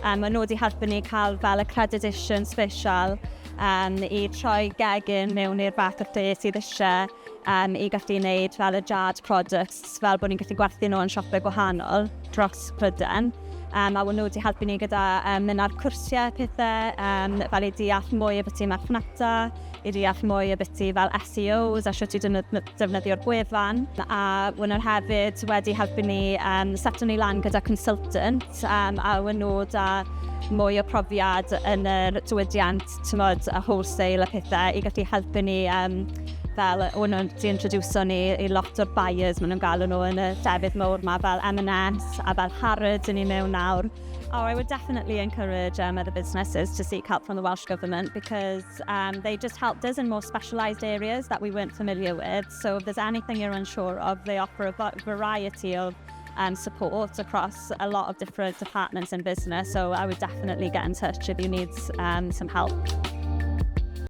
Maen nhw wedi helpu ni cael fel accreditation special i troi gegin mewn i'r fath o lle sydd eisiau i gallu wneud fel y jarred products, fel bod ni'n gallu gwerthu nhw yn siopau gwahanol dros Prydain. A nhw wedi helpu ni gyda mynd ar cwrsiau pethau, fel i deall mwy o beth marchnata, i deall mwy o beth fel SEOs a sut i defnyddio'r gwefan. A nhw hefyd wedi helpu ni seto ni lan gyda consultant a nhw da mwy o profiad yn yr diwydiant, tymod, a wholesale a pethau i gallu helpu ni fel o'n nhw wedi introducio ni i lot o'r buyers maen nhw'n galw nhw yn y llefydd mawr ma fel M&S a fel Harrods yn i mewn nawr. Oh, I would definitely encourage other businesses to seek help from the Welsh Government because they just helped us in more specialised areas that we weren't familiar with. So if there's anything you're unsure of, they offer a variety of support across a lot of different departments in business. So I would definitely get in touch if you need some help.